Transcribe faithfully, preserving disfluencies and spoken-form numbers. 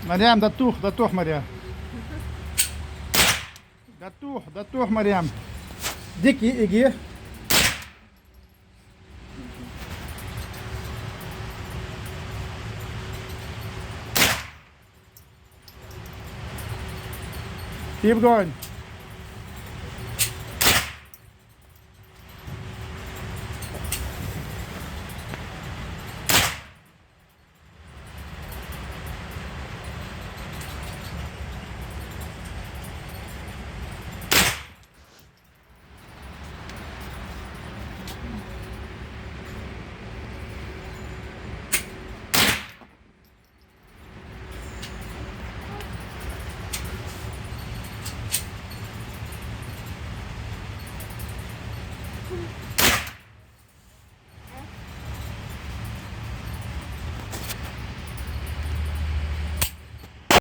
Марем, да тух, да тух, Марем. Да тух, да тух, Марем. Дика йиӀиг е. Keep going.